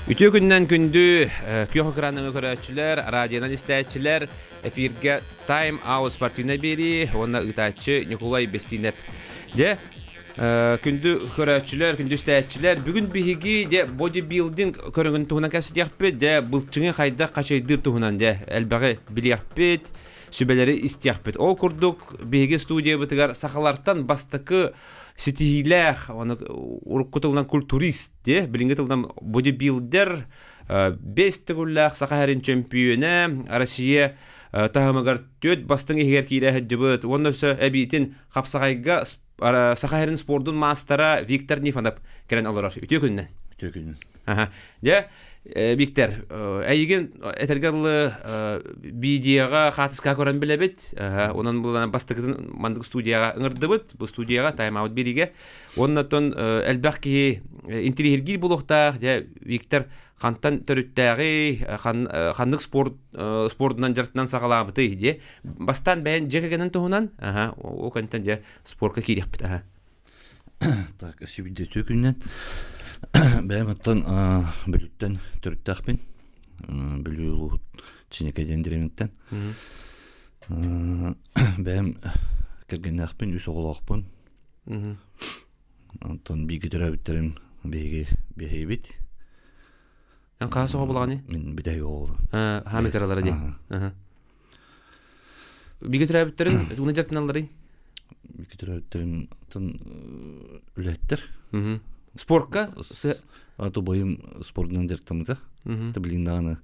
Үтүө күннэн күндү күөх экраныҥа көрөөччүлэр, радионан истээччилэр, эфиргэ Time Out спортивнай биэрии уонна ыытааччы Ньукулай Бестинэп. Дьэ, күндү көрөөччүлэр, күндү истээччилэр, бүгүн биһиги дьэ бодибилдинг көрүҥүн туһунан кэпсэтиэхпит, дьэ былчыҥы хайдах хачайдыыр туһунан дьэ элбэҕи билиэхпит, сүбэлэри истиэхпит. Ол курдук биһиги студиябытыгар сахалартан бастакы ситиһиилээх, урукку тылынан культурист, де, билиҥҥи тылынан бодибилдер, бэс төгүллээх Саха сирин чөмпүйүөнэ, Россия таһымыгар түөрт бастыҥ иһигэр киирэ сылдьыбыт уонна өссө эбиитин хапсаҕайга Саха сирин спордун маастара Виктор Нифонов кэлэн олорор. Үтүө күннэн. Үтүө күнүн. Дьэ, Виктор, эйигин этэргэ дылы видеоҕа хаатыска көрөн билэбит. Онон булан бастакытын мандык студияҕа ыҥырдыбыт. Бу студияҕа тайм-аут биригэ. Оннотон элбэх киһи интириэһиргиир буолуохтаах. Дьэ, Виктор хантан төрүттээҕий, ханнык спорт спордунан дьарыктанан саҕалаабытый диэ. Бастаан бэйэн дьиэ кэргэнин туһунан, ол кэнниттэн дьэ спорка киириэхпит. Так, өссө үтүө күнүнэн. Бэйэм оттон Бүлүүттэн төрүттээхпин. Бүлүү улууһут Чинэкэ диэн дэриэбинэттэн. Бэйэм кэргэннээхпин, үс оҕолоохпун. Онтон бииргэ төрөөбүттэрим биһиги биһиэбит. Эн хаһыс оҕо булаҕыный? Мин бүтэһик оҕолорум. Хаамый кыралара дии. Бииргэ төрөөбүттэрин тугунан дьарыктаналларый? Бииргэ төрөөбүттэрим атын үлэһиттэр. Спортка? Аты бойум спордунан дьарыктаммыта. Ты билин даҕаны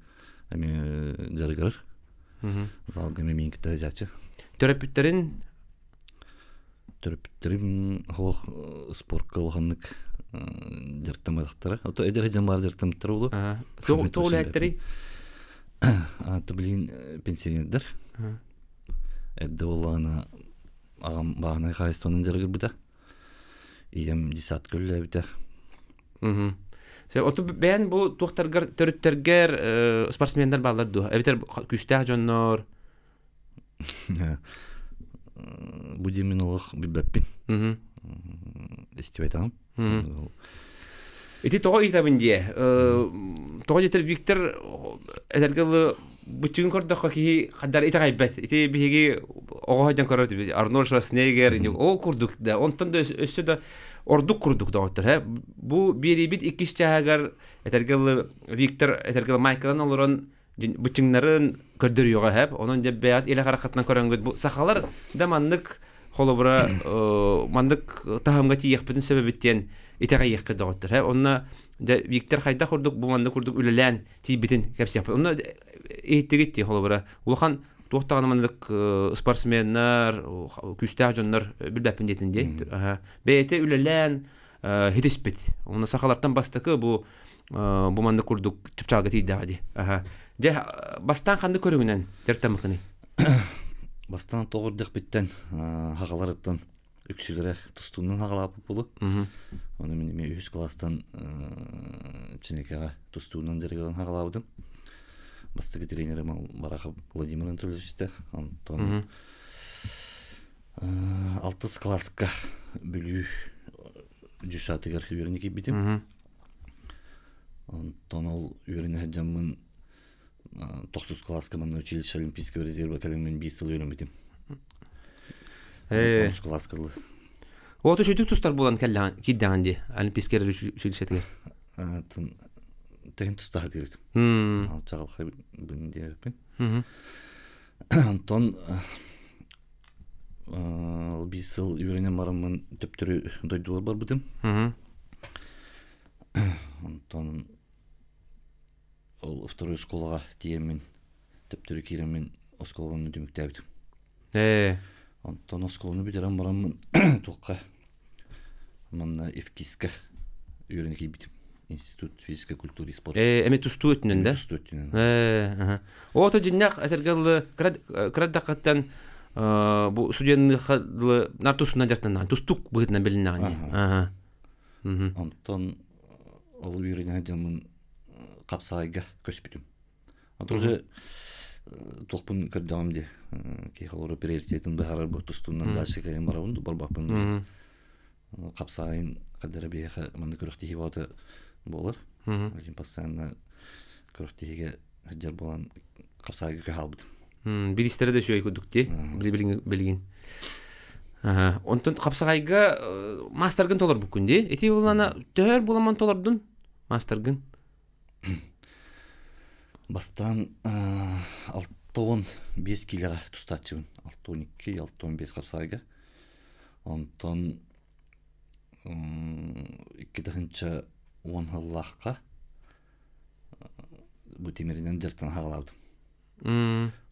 эмиэ дьарыгырар. Залга эмиэ миин кытта дьаачы. Төрөппүттэрин Төрөппүттэрим оһох спортка улаханнык дьарыктамматахтара. Ото эдэр дьон баар дьарыктаммыттара буолуо. Тоҕо үлэһиттерий? Аты билин пенсионердэр. Эрдэ буоллаҕына аҕам бааһынай хаһаайыстыбанан дьарыгырбыта. Ийэм десятка үлэлээбитэ. Оту бэйэн бу туохтаргар төрүттэргэр спортсменнар бааллар дуо? Эбэтэр күүстээх дьоннор? Бу диэн мин олох билбэппин. Истибэтэҕим. Ити тоҕо ыйытабын диэ. Тоҕо диэтэр Виктор этэргэ дылы быччыгын көрдөххө киһи хаддар итэҕэйбэт. Ити биһиги оҕо сылдьан көрөр Арнольд Шварценеггер ол курдук да онтон да өссө да ордук курдук доҕоттор. Бу биэриибит иккис чааһыгар этэргэ дылы Виктор этэргэ дылы майкалан олорон быччыҥнарын көрдөрүөҕэ сөп. Онон дьэ бэйэҕит илэ хараххытынан көрөнгүт бу сахалар да маннык холобура маннык таһымга тиийиэхпитин сөп эбит диэн итэҕэйиэххит доҕоттор. Онно дьэ Виктор хайдах курдук бу маннык курдук үлэлээн тиийбитин кэпсиэхпит. Онно иһиттигит дии холобура улахан туох даҕаны маннык спортсменнар, күүстээх дьоннор билбэппин диэтин дии. Бэйэтэ үлэлээн хитиспит. Онно сахалартан бастакы бу бу маннык курдук чыпчаалга тиийдэҕэ дии. Дьэ, бастаан ханнык көрүҥүнэн дьарыктаммыккыный? Бастаан тоҕо эрдэхпиттэн хаҕаларыттан үксүлэрэ тустуунан хаҕалаабыт буолу. Ону мин эмиэ үһүс кылаастан Чинэкэҕэ тустуунан дьарыгыран хаҕалаабытым. Бастакы тренерим Барахов Владимир Анатольевич Онтон алтыс кылааска Бүлүү дьушатыгар үөрэнэ киирбитим. Онтон ол үөрэнэ сылдьаммын тохсус кылааска манна училище Олимпийского резерва кэлэммин биир сыл үөрэммитим. Онус кылааска дылы. Уоту сүтүк тустар буолан киирдэҕин дии Олимпийский училищетыгар. Тэһин тустаха дииритим. Чаҕылхай диэбиппин. Онтон биир сыл үөрэнэн бараммын төптөрү дойдубар барбытым. Онтон ол второй школаҕа тиийэммин төптөрү киирэммин оскуоланы түмүктээбитим. Ээ. Онтон оскуоланы бүтэрэн бараммын туохха манна ИФКИСка үөрэнэ киирбитим. Институт физической культуры и спорта. Ээ, эми тустуу өттүнэн да? Тустуу өттүнэн. Ээ, Ото дьиннэх этэргэ дылы кыраддаххыттан бу студенныха дылы нар тустунан дьарыктаннаҕын тустук быһыытынан билиннэҕин дии. Аха. Онтон ол үөрэнэ дьоммун хапсаҕайга көспүтүм. Ото уже туохпун көрдөҕүм дии. Киһи олору приоритетин быһаарар бу тустуунан дальше кайын барабын барбаппын. Хапсаҕайын хадара биһиэхэ манна күрэхтэһии боото буолар. Билигин постоянно күрэхтэһиигэ сылдьар буолан хапсаайга көһө Биристэрэ да үчүгэй курдук дии. Билигин. Онтон хапсаҕайга маастаргын толорбуккун дии. Ити булана төһөр буламан толордун маастаргын? Бастаан 65 киилэҕэ тустааччыбын. 62, 65 хапсаҕайга. Онтон 2010 сыллаахха бу тимиринэн дьарыктана хаалаабытым.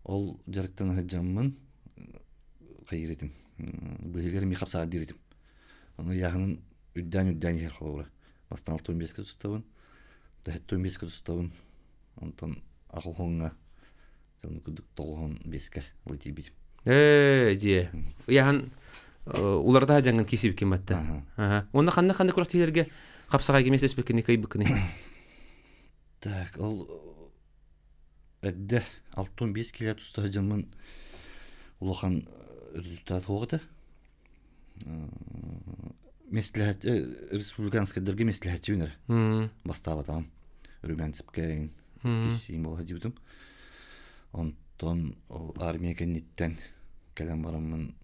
Ол дьарыктана сылдьаммын хайыыр этим, быыһыгар эмиэ хапсаҕа диир этим. Ону ыйааһыным үрдээн-үрдээн иһэр холобура. Бастаан 65-кэ тустабын, 75-кэ тустабын, онтон аҕыс уоҥҥа курдук 95-кэ тиийбитим. Ээ, дьиэ. Ыйааһын уларыта дьаҥын киисибиккин батта. Уонна ханна-ханна күрэхтэһиилэргэ хапсаҕайга миэстэлэспиккиний, кыайбыккыный? Так, ол эрдэ 65 кило туста сылдьаммын улахан результат суох этэ. Миэстэлэһээччи республиканскайдарга миэстэлэһээччибин эрэ. Бастаабатаҕым. Румянцевка киссиим буола сылдьыбытым. Онтон ол армия кэнниттэн кэлэн бараммын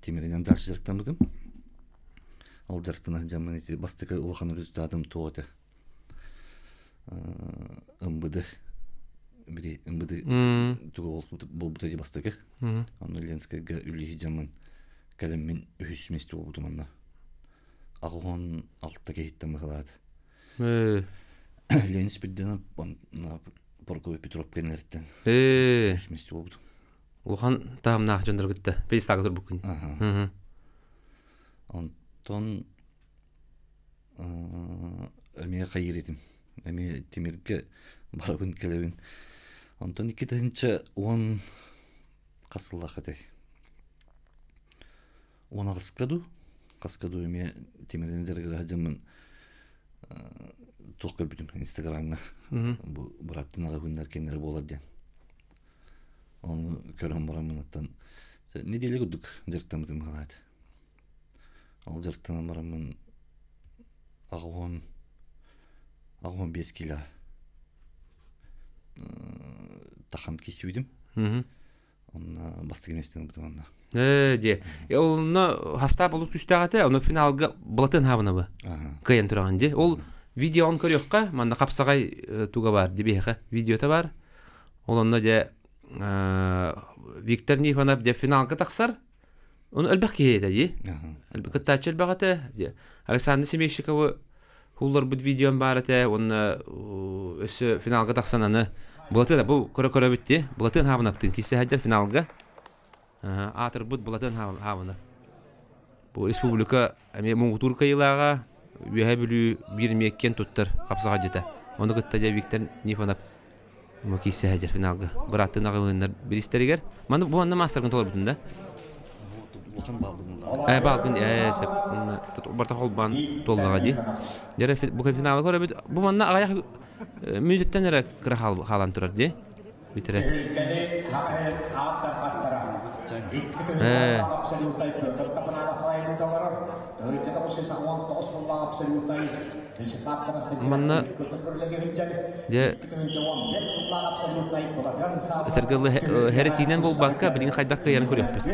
тимиринэн дальше дьарыктаммытым. Ол дьарыктана сылдьаммын ити бастакы улахан результатым туох этэ? МВД били МВД тугу буолбута дии бастакы. Онно Ленскэйгэ үлэлии сылдьаммын кэлэммин үһүс миэстэ буолбутум онно. 86 киһиттэн быһылаат. Ленин Спирдинов Прокопий Петров кэннилэриттэн үһүс миэстэ буолбутум. Улахан таһымнаах дьоннору кытта пьедесталга турбуккун. Онтон эмиэ хайыыр этим. Эмиэ тимиргэ барабын кэлэбин. Онтон 2010 хас сыллаах этэй? 18-ка дуу, хаска дуу эмиэ тимиринэн дьарыгыра сылдьаммын туох көрбүтүм Инстаграмҥа бу быраттын аҕабыннар кэннэрэ буолар диэн. Ону көрөн бараммын оттон неделя курдук дьарыктаммытым быһалаат. Ол дьарыктанан бараммын 85 кило тахан киирсибитим. Онно бастакы миэстэни ылбытым онно. Ээ, дьиэ. Онно хастаап олус күүстээх этэ, ону финалга Былатын Хаабынабы кыайан тураҕын дии. Ол видеоҕын көрүөххэ, манна хапсаҕай туга баар дибиэхэ видеота бар. Ол онно дьэ Виктор Нифонов дьэ финалга тахсар. Оны элбэх киһи этэ дии. Кыттааччы элбэх этэ. Александр Семейщиковы хулларбыт видеом баар этэ уонна өссө финалга тахсан аны Былатын бу көрө-көрөбүт дии. Былатын Хаабынаптыын киирсэ сылдьар финалга. Аатырбыт Былатын Хаабына. Бу республика эмиэ муҥутуур кыайыылааҕа Үөһээ Бүлүү биир эмиэ киэн туттар хапсаҕайдьыта. Ону кытта дьэ Виктор Нифонов киирсэ сылдьар финалга. Бырааттын аҕабыыннар биристэригэр. Маны бу манна маастаргын толорбутун да? Улахан баалгын Ээ баалгын ээ сөп. Барта холбоон туоллаҕа дии. Дьэ бу финалы көрөбүт. Бу манна аҕыйах мүнүүтүттэн эрэ кыра хаалан турар дии. Бүтэрэ. Ээ. Манна дьэ этэргэ дылы хэрэтиинэн буолбакка билигин хайдах кыайарын көрүөхпүт.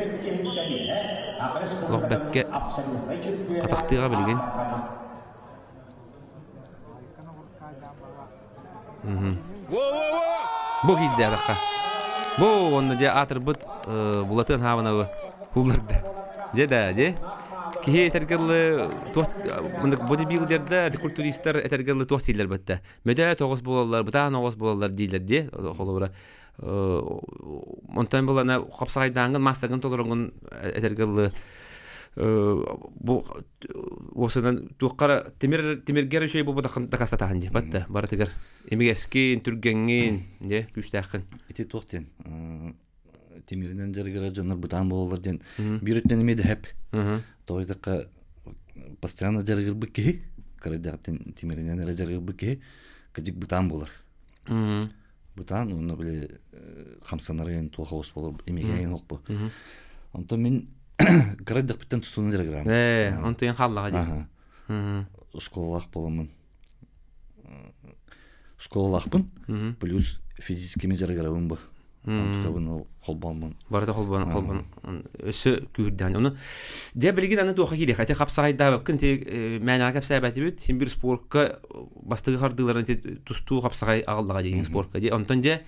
Олох бэккэ атахтыаҕа билигин. Бу киирдэ атахха. Бу уонна дьэ аатырбыт Булатын Хаабынабы хулларда. Дьэ да, дьэ. Киһи этэргэ дылы туох бодибилдерда культуристар этэргэ дылы туох дииллэр бэтте. Мөдөөт оҕус буолаллар, бытаан оҕус буолаллар дииллэр дии. Холобура онтон булана хапсаҕайдааҥҥын маастаргын толороҥҥун этэргэ дылы бу уосунан туоххара тимир тимиргэр үчүгэй буолбатаххын дакаастатаһын дии батта барытыгар имигэскин түргэҥҥин дьэ күүстээххин ити туох диэн тимиринэн дьарыгырар дьоннор бытаан буолаллар диэн биир өттүнэн эмиэ да хэп тоҕо диэтэххэ постоянно дьарыгырбыт киһи кырайдаҕыттан тимиринэн эрэ дьарыгырбыт киһи кыдьык бытаан буолар бытаан уонна били хамсанарын туох оҕус буолар имигэйин хоппу онтон мин кырайдахпыттан тустууну дьарыгырам ээ онтуйан хааллаҕа дии школалаах буоламмын. Школалаахпын, плюс физическими дьарыгырабын бу. Онтукабын ол холбооммун. Барыта холбоон холбоон өссө күүрдээн. Ону дьэ билигин аны туохха киириэх. Ити хапсаҕайдаабыккын ити мээнэҕэ кэпсээбэтибит. Син бир спортка бастакы хардыыларын ити тустуу хапсаҕай аҕаллаҕа диэн спортка дии. Онтон дьэ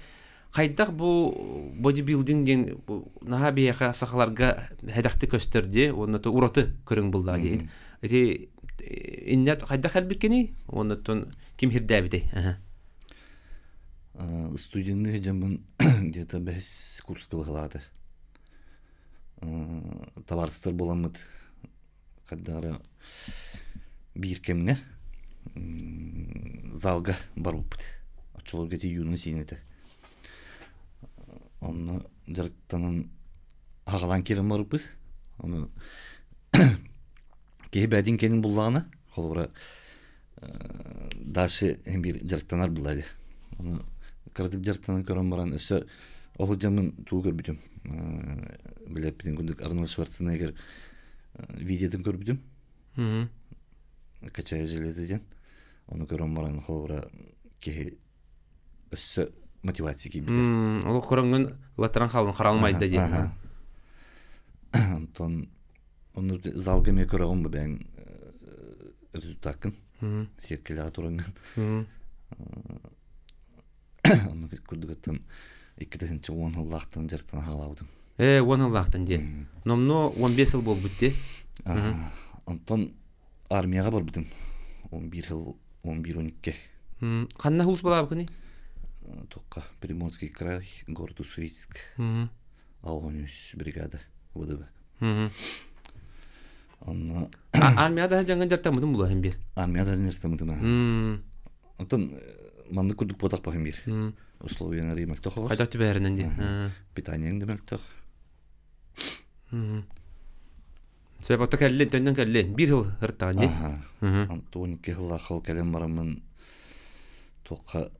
хайдах бу бодибилдинг диэн наһаа биһиэхэ сахаларга сэдэхтик көстөр дии уонна ураты көрүҥ буллаҕа дии. Ити иннэ хайдах кэлбиккиний уонна ким хирдээбитэй? Студенный дьоммун где-то бэһис курска быһылааты. Табаарыстар буоламмыт хайдах биир кэмҥэ залга барбыппыт. Оччолорго ити юный сиинэтэ. Онно дьарыктанан аҕалаан киирэн барбыппыт. Ону киһи бэйэтин кэнин буллаҕына, холобура дальше биир дьарыктанар буолла дии. Ону кыратык дьарыктанан көрөн баран өссө ол дьоммун тугу көрбүтүм билэппитин курдук Арнольд Шварценеггер видеотын көрбүтүм. Качая железо диэн. Ону көрөн баран холобура киһи өссө мотивация киирбитэ. Ол көрөҥҥүн ылаттаран хаалын хараҥмайда диэн. Онтон Онно залга эмиэ көрөҕүн бу бэйэҥ результаккын сиэркилэҕэ тураҥҥын. Онно курдугуттан 2010 сыллаахтан дьарыктана хаалаабытым. Ээ, 10 сыллаахтан дии. Номнуо 15 сыл буолбут дии. Онтон армияҕа барбытым. 11 сыл, 11-12. Ханна сулууспалаабыкыный? Туохха, Приморский край, город Уссурийск. 83 бригада ВДВ. Онно Армияда дьаҥҥын дьартаммытын булаһын биир. Армияда дьартаммытым. Онтон маннык курдук буотах баһын биир. Условияны арый мөлтөх оҕус. Хайдах түбэһэринэн дии. Питаниең да мөлтөх. Сөп, отто кэллин, төннөн кэллин. Биир сыл ыртаҕын дии. Онтон 12 сыллаах ол кэлэн бараммын туохха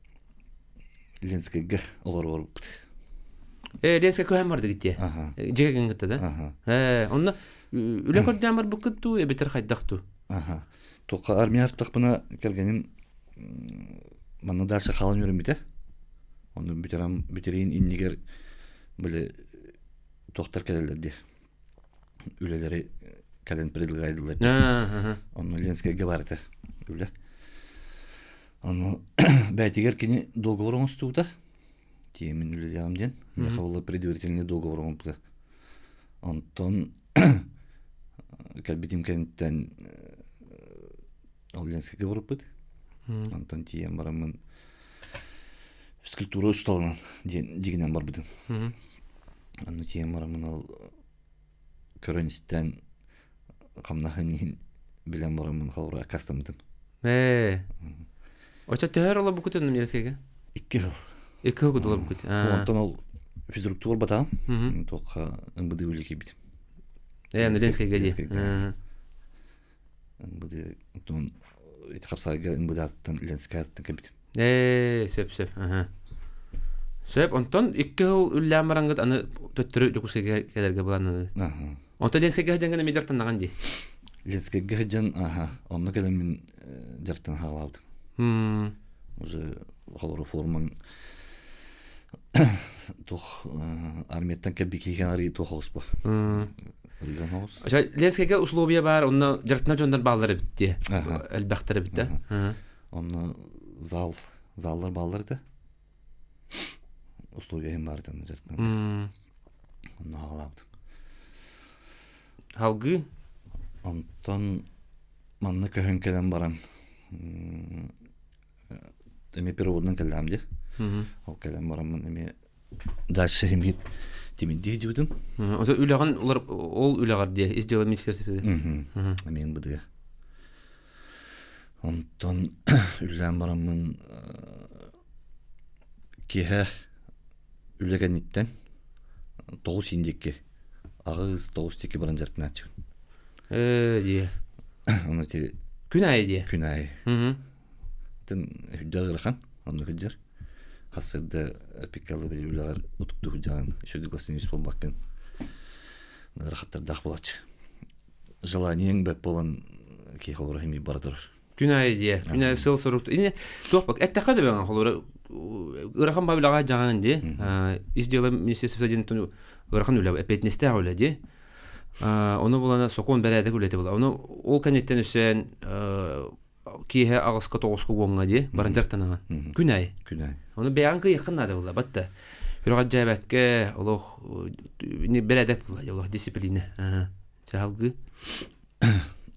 Ленскэйгэ олорбуппут. Э, Ленскэй көһөн бардыгыт дии. Дьиэ кэргэн кытта да? Э, онно үлэ көрдөөн барбыккыт дуу, эбэтэр хайдах дуу? Аха. Туохха армия артахпына кэргэним манна дальше хаалан үөрэммитэ. Онно бүтерам бүтэриин иннигэр били туохтар кэлэллэр дии. Үлэлэри кэлэн предлагайдылар. Онно Ленскэйгэ бар этэ үлэ. Ону бэйэтигэр кини договор оҥостубута. Тиэмин үлэлиэҕим диэн. Миэхэ буолла предварительный договор оҥорбута. Онтон кэлбитим кэнниттэн ол Ленскэйгэ барбыппыт. Онтон тиийэн бараммын физкультура учууталынан диэн дьигинэн барбытым. Онно тиийэн бараммын ол көрөн-истэн хамнаһын иһин билэн бараммын холобура аккаастаммытым. Ээ. Оччо төһөр олорбуккут Ленскэйгэ? 2 сыл. 2 сыл олорбуккут. Онтон ол физруктура барбатаҕым. Туохха МВД үлэ киирбитим. Ээ, Ленскэйгэ дии. МВД онтон ити хапсаайга МВД-аттан Ленскэй аттан кэлбитим. Ээ, сөп сөп. Сөп, онтон 2 сыл үллээн бараҥҥыт аны төттөрү Дьокуускайга кэлэргэ былааннаныы. Онтон Ленскэйгэ сылдьаҥҥын эмиэ дьартаннаҕын дии. Ленскэйгэ сылдьан, аха, онно кэлэн мин дьартан хаалаабытым. Уже холору формаҥ туох армияттан кэлбит киһи арыы туох оҕуспа. Ырыган оҕус. Ленскэйгэ условия баар, онно дьартана дьоннор бааллар эбит дии. Элбэхтэр эбит да. Онно зал, заллар бааллар этэ. Условия иһин баар этэ дьартан. Онно хаалаабытым. Халгыы? Онтон манна көһөн кэлэн баран эмиэ переводунан кэллэҕим дии. Ол кэлэн бараммын эмиэ дальше эмиэ тимирдии сылдьыбытым. Ото үлэҕин ол үлэҕэр дии ис дьыала министерствота. Эмиэ МВД. Онтон үлэлээн бараммын киэһэ үлэ кэнниттэн 9 диэки 8-9 диэки баран дьарыктанааччыбын. Ээ дии. Ону ити Күн аайы дии. Күн аайы. Атын үрдээх ыарахан, онно сылдьар. Хассырда пиккалы били үлэҕэр утуктуу сылдьаҕын, үчүгэй гостиниц буолбаккын. Ыарахаттардаах буолааччы. Желаниең бэрт буолан киһи холоро химий бара турар. Күн аайы дии. Күн аайы сыл сорук. Ини туох бак эттэххэ да бэҥ холобура ыарахан ба үлэҕэ дьаҥан дии. Ис дьыала министерствота диэн ыарахан үлэ эппиэтинэстээх үлэ дии. Ону булана сокуон бэрээдэк үлэтэ була. Ону ол кэнниттэн өссөөн киэһэ аҕыска тоҕуска уоҥҥа дии баран дьартанаҕын. Күн аайы. Күн аайы. Ону бэйэҕин кыйыаххын наада була батта. Үрҕадьээбэккэ олох бэрээдэк була олох дисциплина. Чаһалгыы.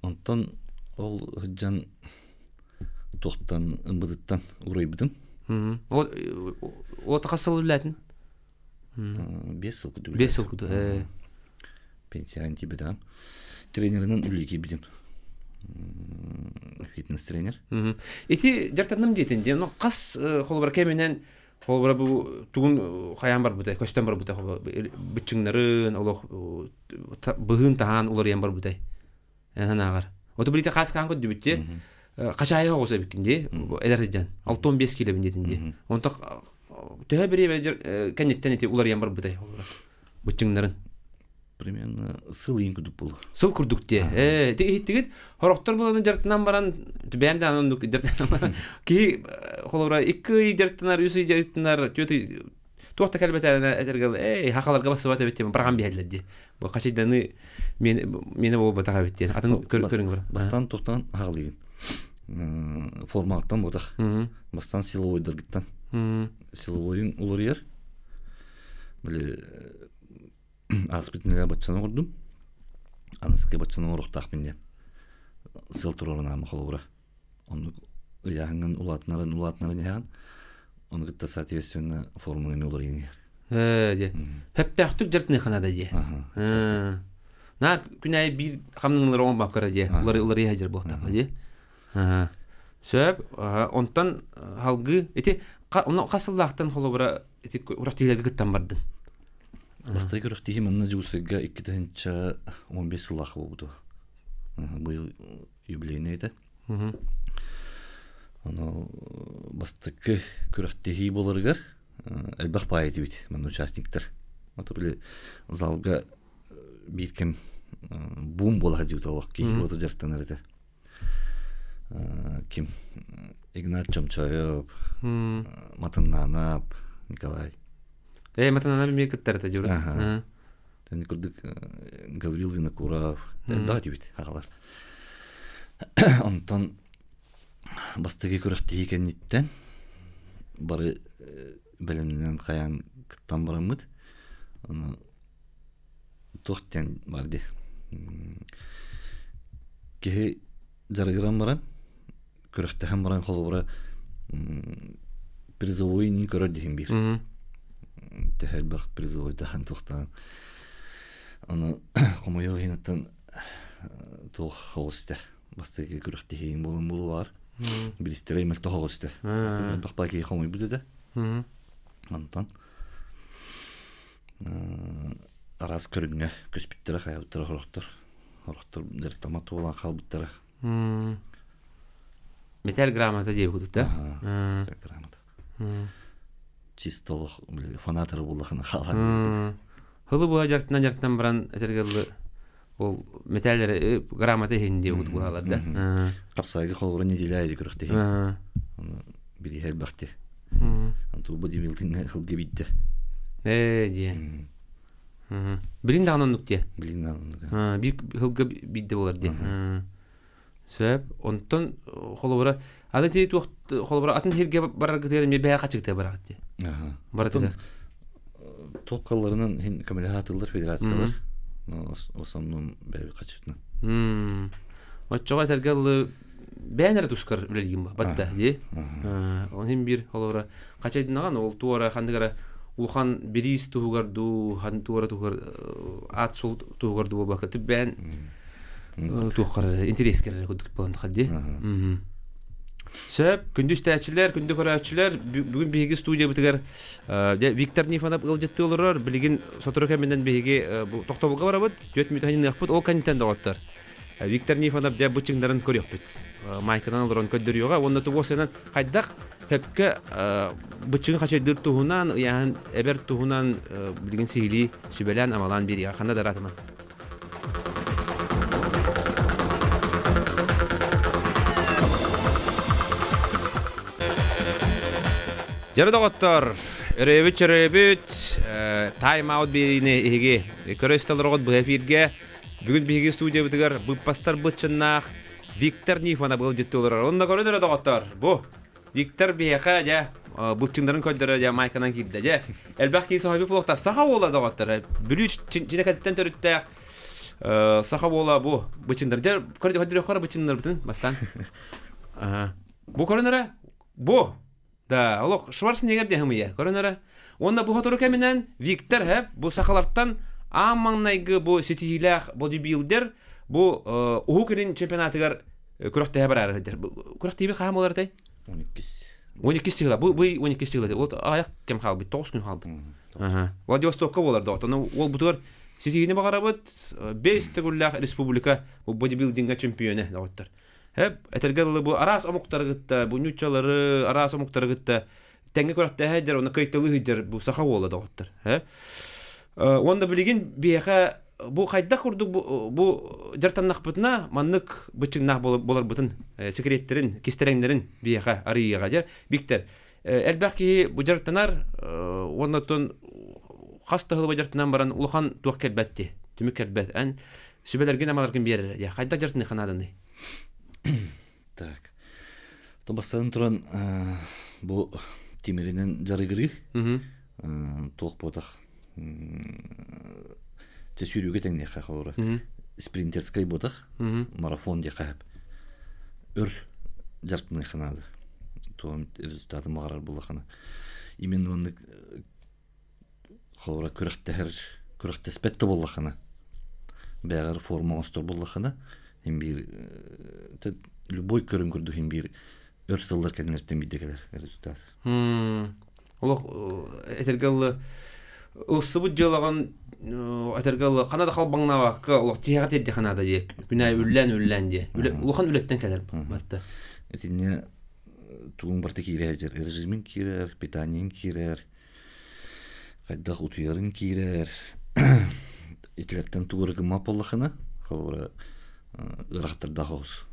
Онтон ол сылдьан туохтан ымбытыттан уурайбытым. Ол хас сыл үлэлээтин? 5 сыл курдук. 5 сыл курдук. Пенсияҕа тиийбэтэҕим. Тренеринэн үлэлии киирбитим. Фитнес-тренер. Ити дьартанным диэтин диэн, хас холобура кэминэн холобура бу тугун хайаан барбытай, көстөн барбытай быччыҥнарын, олох быһыын таһаан уларыйан барбытай. Эн санааҕар. Оту билите хааскаан көрдүбүт хачаайы оҕус эбиккин дии, эдэр сылдьан. 65 килобин диэтин дии. Онто төһө бириэмэ кэнниттэн ити уларыйан барбытай холобура быччыҥнарын. Примерно сыл ыйын курдук буолуо. Сыл курдук дии. Ээ, ити иһиттигит, хорохтор буланы дьартынан баран, бэйэм да оннук дьартынан баран, киһи холобура икки ый дьартанар, үс ый дьартанар, түөрт ый туох да кэлбэтэ этэргэ эй, хахаларга бассыбат эбит диэн быраҕан биһэллэр дии. Бу хачайданы миэнэ буолбатах эбит диэн. Атын көрүҥ бар. Бастаан туохтан хаалыйын. Форматтан ботах. Бастаан силовойдаргыттан. Силовойун уларыйар. Били ааспыт нэдиэлэ баччаны оҥордум. Аныскы баччаны оҥоруохтаахпын диэн сыл туруоран аама холобура. Оннук ыйааһыҥҥын улаатынарын улаатынарын иһэҕин. Ону кытта соответственно формула эмиэ уларыйан иһэр. Ээ, дьэ. Хөптөөхтүк дьартыныахха наада дьиэ. Наар күн аайы биир хамнанылар оҥорбакка дьиэ. Уларыйа сылдьар буолтаҕа дьиэ. Сөп. Онтон халгыы ити хас сыллаахтан холобура ити күрэхтэһиилэргэ кыттан бардын? Бастакы күрэхтэһии манна Дьокуускайга 2015 сыллаах буолбута. Быйыл юбилейный этэ. Ону бастакы күрэхтэһии буоларыгар элбэх баай этибит манна участниктар. Ото били залга биир кэм бум буола сылдьыбыт олох киһи буота дьарыктанар этэ. Ким Игнат Чомчоев, Матаннаанап, Николай. Э, Матаннаанап эмиэ кыттар этэ дьур. Тэн курдук Гаврил Винокуров, элбэх этибит аҕалар. Онтон бастакы күрэхтэһии кэнниттэн бары бэлэмнэнэн хайаан кыттан бараммыт. Аны туох диэн баар дии киһи дьарыгыран баран күрэхтэһэн баран холобура призовой иҥин көрөр диһин биир төһө элбэх призовой таһан туохтаан ону хомойуох иһин туох хоҕус истэ бастакы күрэхтэһиим буолан буолуо баар билистэрэ мөлтөх оҕус истэ элбэх баа киһи хомуйбут этэ онтон араас көрүҥҥэ көспүттэрэ хайабыттара сорохтор сорохтор дьарыктаммат буолан хаалбыттара Металл грамота диэбит да грамота чисто олох фанатары буоллахына хаалан Хылы буһа дьартынан дьартынан баран этэргэллы ол металлere грамота иһин диэбит буолалар да Хапсайга холобура неделя күрэхтэһии бириһэ элбэхти Анту бодибилдинг хылга биитте Ээ диэ. Билин даҕаны оннук диэ. Билин даҕаны оннук. Биир хылга биирдэ буолар диэ. Сөп. Онтон холобура аны ти туох холобура атын сиргэ бараргытыгар эмиэ бэйэ хачыгытыгар бараҕыт диэ. Барытыгар. Туох калларынан хин көмөлөһө атыллар федерациялар. В основном бэйэ хачытынан. Оччоҕо этэргэ дылы бэйэн эрэ тускар үлэлиигин ба батта дии. Ол иһин биир холобура хачайдынаҕан ол туора ханнык эрэ улахан бириис туһугар дуу, хан туора туһугар аат суол туһугар дуу буолбакка түбээн туоххар эрэ интэриэскэр эрэ курдук буолан дии. Сөп, күндү истээччилэр, күндү көрөөччүлэр, бүгүн биһиги студиябытыгар Виктор Нифонов ыалдьыттыы олорор. Билигин сотору кэминэн биһиги бу тохтобулга барабыт, түөрт мүнүүтэ ол кэнниттэн доҕоттор. Виктор Нифонов дьэ бу чыҥнарын көрүөхпүт. Майканан олорон көрдөрүөҕэ уонна тугуосынан хайдах хөпкө быччыҥы хачайдыыр туһунан, ыйааһын эбэр туһунан билигин сиһилии сүбэлээн амалаан биэриэҕэ. Ханна да ыраатыман. Дьэрэ доҕоттор, өрөөбүт чөрөөбүт тайм-аут биэриини эһиги көрө истэ олороҕут быһа эфиргэ. Бүгүн биһиги студиябытыгар быппастар быччыннаах Виктор Нифонов ыалдьыттыы олорор. Онно көрөн эрэ доҕоттор, бу Виктор биһиэхэ дьэ былчыҥнарын көрдөрө дьэ майканан киирдэ дьэ. Элбэх киһи соһуйбут буолуохтаах. Саха уола доҕоттор, Бүлүү Чинэкэттэн төрүттээх саха уола бу быччыннар. Дьэ көрдөрүөххэ быччыннарбытын бастаан. Бу көрөн эрэ, бу Да, олох Шварценеггер диэн хымыйа. Көрөн эрэ. Уонна бу сотору кэминэн Виктор Хэп бу сахалартан аан маҥнайгы бу ситиһиилээх бодибилдер бу Уһук Илин чемпионатыгар күрэхтэһэ бараары сылдьар. Күрэхтииби хаһан буолар этэй? 12. 12 чыгыла. Бу бу 12 чыгыла. Вот аяк кем хаалбыт, 9 күн хаалбыт. Аха. Владивостокка буолар да. Ону ол бутугар ситиһиини баҕарабыт. 5 төгүллээх республика бу бодибилдинга чемпионэ доҕоттор. Хэп, этэргэ дылы бу араас омуктары кытта, бу ньуччалары араас омуктары кытта тэҥҥэ күрэхтэһэ сылдьар, уонна кыайталыы сылдьар бу саха уола доҕоттор. Хэп. Уонна билигин биһиэхэ бу хайдах курдук бу, бу дьартаннахпытына маннык быччыҥнаах буоларбытын, секреттэрин, кистэрэҥнэрин биһиэхэ арыйыаҕа. Дьэ, Виктор, элбэх киһи бу дьарыктанар, уонна оттон хас да сыл дьарыктанан баран улахан туох кэлбэт дии, түмүк кэлбэт. Эн сүбэлэргин амаларгын биэрэр дии. Хайдах дьарыктаныахха нааданый? Так. Бастатан туран бу тимиринэн дьарыгырыы туох буотах чэ сүүрүүгэ тэҥниэххэ холобура спринтерскай буотах марафон диэххэ сөп өр дьарыктаныахха наада туом результатын баҕарар буоллаххына именно маннык холобура күрэхтэһэр күрэхтэспэт да буоллаххына бэйэҕэр форма оҥостор буоллаххына син биир любой көрүҥ курдук син биир өр сыллар кэннилэриттэн биирдэ кэлэр результат. Олох этэргэ дылы ылсыбыт дьыалаҕын этэргэ дылы хана да халбаҥнаабакка олох тиһэҕэ тиэрдиэххэ наада диye күнээ үллээн үллээн диye улахан үлэттэн кэлэр батта. Итиннэ тугуҥ барыта киирэ сылдьар режимин киирэр, питаниеҥ киирэр, хайдах утуйарыҥ киирэр. Итилэртэн тугу эрэ гыммат буоллаххына, холобура ыарахаттардаах оҕус.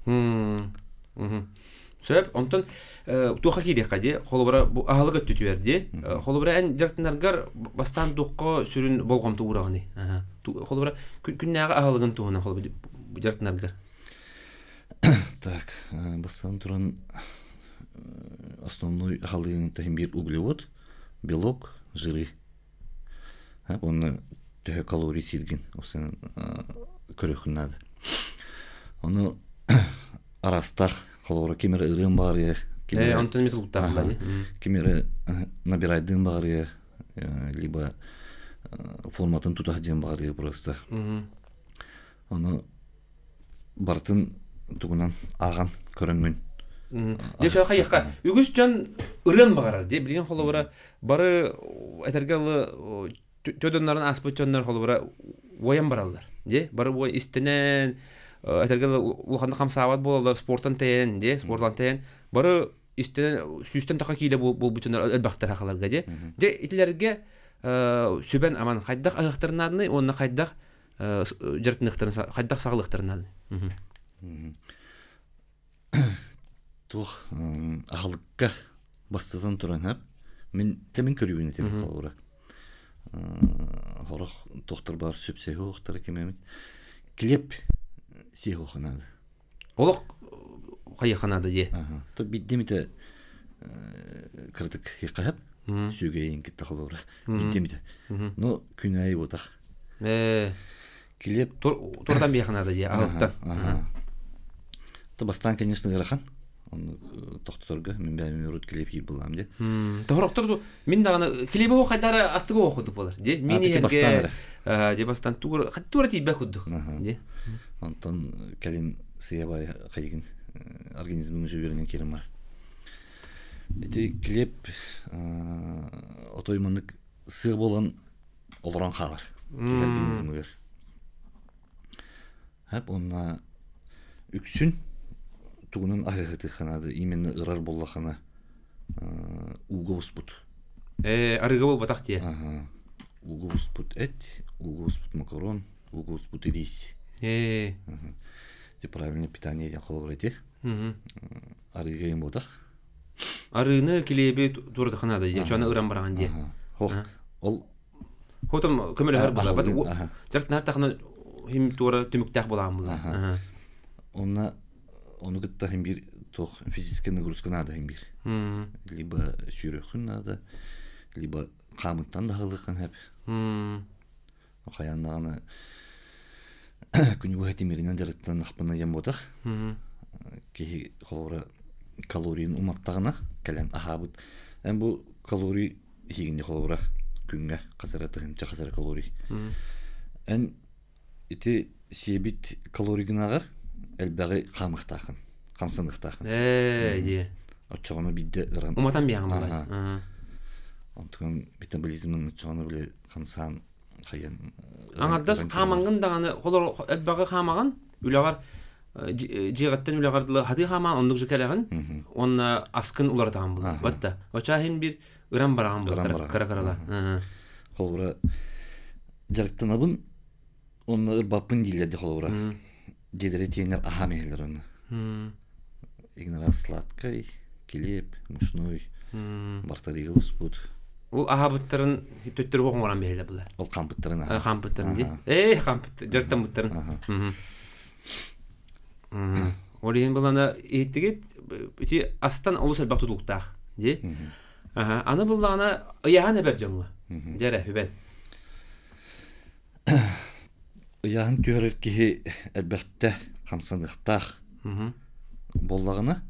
Сөп. Онтон туохха киириэххэ дии? Холобура, бу аһылык өттүтүгэр дии. Холобура, эн дьарыктанаргар бастаан туохха сүрүн болҕомто уураҕыный? Холобура, күннээҕи аһылыгын туһунан холобура дьарыктанаргар. Так, бастаан туран основной аһылыгын таһын биир углевод, белок, жиры. Уонна төһө калорий сииргин ол көрүөххүн наада. Ону араастаах холобура ким эрэ ырыан баҕарыа, ким эрэ Онтон эмиэ тулуктаах ким эрэ набирайдыан баҕарыа, либо форматын тута сылдьыан баҕарыа просто. Ону барытын тугунан ааҕан көрөҥҥүн. Дьэ чо хайыхха үгүс дьон ырыан баҕарар дии билигин холобура бары этэргэ дылы дьоннорун ааспыт дьоннор холобура уойан бараллар дии бары уой истэнэн этэргэ дылы улаханнык хамсаабат буолаллар спортан тэйэн дии спортан тэйэн бары истэнэн сүүстэн таха киилэ буолбут дьоннор элбэхтэр хахаларга дии дьэ итилэргэ сүбэн аман хайдах аһыахтарын уонна хайдах дьарыктаныахтарын хайдах саҕалыахтарын Туох аһылыкка бастатан туран мин тэмин көрүүбүн этим холобура хорох туохтар баар сүпсэһи уохтара кимэмит килиэп сиэһи наада олох хайыха наада дии то биддимите кыратык хиқаһап сүгэйин китта холобура биддимите но күн аайы буотах Килиэп туртан биэхэ наада дии аһылыктан. То бастаан, конечно, ыарахан. Онну тохтоторго мин бэйэм урут килиэп киир буллаам дии. Тоһороктор мин даҕаны килиэби оһох хайдара астыгы оһох курдук буолар. Дии мин иһэргэ дии бастаан тугура тугура тиийбэт курдук. Дии. Онтон кэлин сыйабай хайыгын организмын уже үөрэнэн киирэн бар. Ити килиэп отой маннык сыа буолан олорон хаалар киһи организмыгар. Хап уонна үксүн тугунан аһыһытыахха наада именно ырар буоллахына ууга буспут. Арыыга буолбатах дии. Ууга буспут эт, ууга буспут макарон, ууга буспут рис. Ити правильное питание диэн холобур ити. Арыыга ең буотах. Арыыны, килиэби туурдахына да дии, чону ыран бараҕын дии. Хох, ол Хотом көмөлөһөр була. Дьарыктанар тахына хим туора түмүктээх булаан була. Онна ону кытта хим бир туох физическая нагрузка надо хим бир. Либо сүүрөххүн надо, либо хаамыттан да хаалыаххын хэп. Хайаан даҕаны күнү быһа тимиринэн дьарыктаннахпына диэн буотах. Киһи холобура калорийын уматтаҕына кэлэн аһаабыт. Эн бу калорий иһигинни холобура күҥҥэ хас эрэ тыһыынча хас эрэ калорий. Эн ити сиэбит калорийгын элбэҕи хаамыахтааххын, хамсаныахтааххын. Ээ, дии. Оччоҕуна биирдэ ыран. Уматан биэҕин булай. Онтукан метаболизмын оччоҕуна били хамсаан хайан Аҥардас хаамаҥҥын даҕаны холор элбэҕи хаамаҕын үлэҕэр дьиэҕиттэн үлэҕэр дылы хатыы хаамаан оннук же кэлэҕин уонна аскын уларытаҕын була батта очаа иһин бир ыран бараҕын була кыра кырала холобура дьарыктанабын уонна ырбаппын дииллэр де холобура дьиэлэри тиэнэр аһаам иһэллэр онно игнорат сладкай килиэп мучной бартарыйга буспут Ол аһаабыттарын төттөрү оҥорон биһэлэ була. Ол хампыттарын аһа. Хампыттарын дии. Ээ, хампыт дьарыктаммыттарын. Ол иһин булана иһиттигит ити астан олус элбэх тутулуктаах дии. Аны буллаҕына ыйааһын эбэр дьоҥҥо. Дьэрэ, хүбэн. Ыйааһын түһэрэр киһи элбэхтэ хамсаныахтаах буоллаҕына,